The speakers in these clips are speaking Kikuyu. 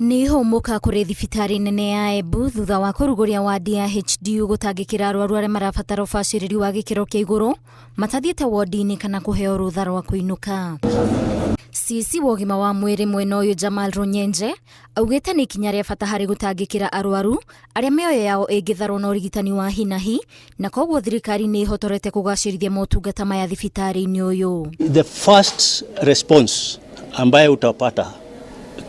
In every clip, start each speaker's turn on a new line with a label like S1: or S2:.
S1: Nĩ ihũmũka kũrĩ thibitarĩ nene ya Embu thutha wa kũrugũria wadi ya HDU gũtangĩkĩra arwaru arĩa marabatara ũbacĩrĩri wa gĩkĩro kĩa igũrũ matathiĩte wodi-inĩ kana kũheo rũtha rwa kũinũka. CC wa ũgima wa mwĩrĩ mwena ũyũ Jamal Runyenje augĩte nĩ ikinya rĩa bata harĩ gũtangĩkĩra arwaru arĩa mĩoyo yao ĩngĩtharwo na ũrigitani wa hi na hi na koguo thirikari nĩ ĩhotorete kũgacĩrithia motungata maya thibitarĩ-inĩ ũyũ.
S2: The first response ambaye utapata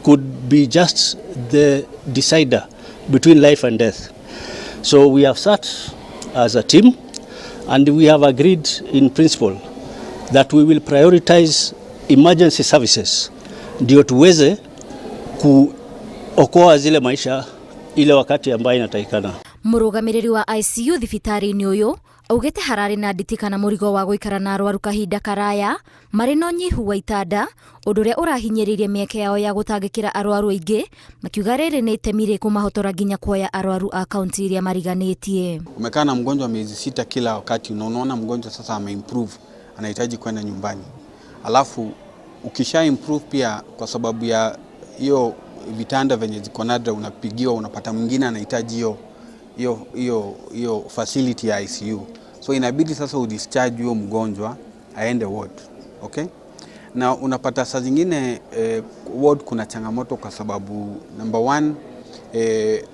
S2: could be just the decider between life and death. So we have sat as a team and we have agreed in principle that we will prioritize emergency services ndio tuweze kuokoa zile maisha ile wakati ambayo inatakikana.
S1: Mũrũgamĩrĩri wa ICU thibitarĩ-inĩ ũyũ augĩte hararĩ na nditi kana mũrigo wa gũikara na arwaru kahinda karaya marĩ na ũnyihu wa itanda, ũndũ ũrĩa ũrahinyĩrĩirie mĩeke yao ya gũtangĩkĩra arwaru aingĩ, makiuga rĩrĩ nĩ itemi rĩkũmahotora nginya kuoya arwaru a kaunti iria mariganĩtie.
S3: Umekaa na mgonjwa miezi 6 kila wakati na unaona mgonjwa sasa ameimprove, anahitaji kwenda nyumbani, alafu ukisha improve pia kwa sababu ya hiyo vitanda venye ziko nadra, unapigiwa, unapata mwingine anahitaji hiyo hiyo hiyo hiyo facility ya ICU, so inabidi sasa udischarge huyo mgonjwa aende ward, okay? Na unapata saa zingine ward kuna changamoto kwa sababu number one,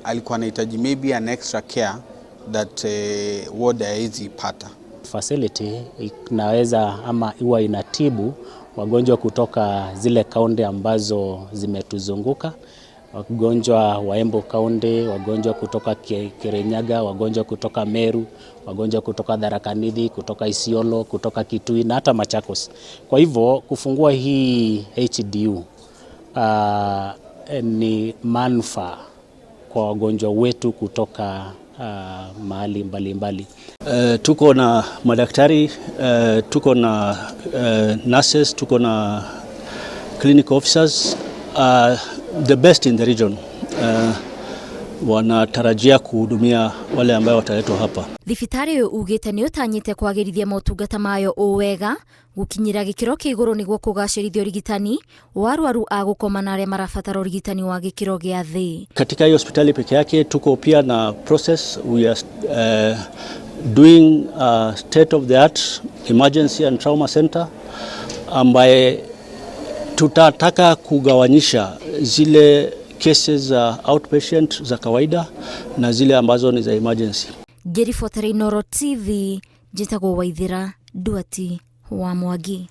S3: alikuwa anahitaji maybe an extra care that ward haezi pata.
S4: Facility inaweza ama huwa inatibu wagonjwa kutoka zile kaunti ambazo zimetuzunguka, wagonjwa wa Embu County, wagonjwa kutoka Kirinyaga, wagonjwa kutoka Meru, wagonjwa kutoka Tharaka Nithi, kutoka Isiolo, kutoka Kitui na hata Machakos. Kwa hivyo kufungua hii HDU ni manufaa kwa wagonjwa wetu kutoka mahali mbalimbali.
S2: Tuko na madaktari, tuko na nurses, tuko na clinical officers, the best in the region. Wanatarajia kuhudumia wale ambao wataletwa hapa.
S1: Thibitarĩ ũyũ ugĩte nĩ ũtanyĩte kwagĩrithia motungata mayo ũ wega gũkinyĩra gĩkĩro kĩa igũrũ nĩguo kũgacĩrithia ũrigitani wa arwaru a gũkoma na arĩa marabatara ũrigitani wa gĩkĩro gĩa thĩ.
S2: Katika hiyo hospitali peke yake tuko pia na process, we are doing a state of the art emergency and trauma center ambaye tutataka kugawanyisha zile cases za outpatient za kawaida na zile ambazo ni za emergency.
S1: Ngĩribotera Inooro TV, njĩtagwo Waithĩra Nduati wa Mwangi.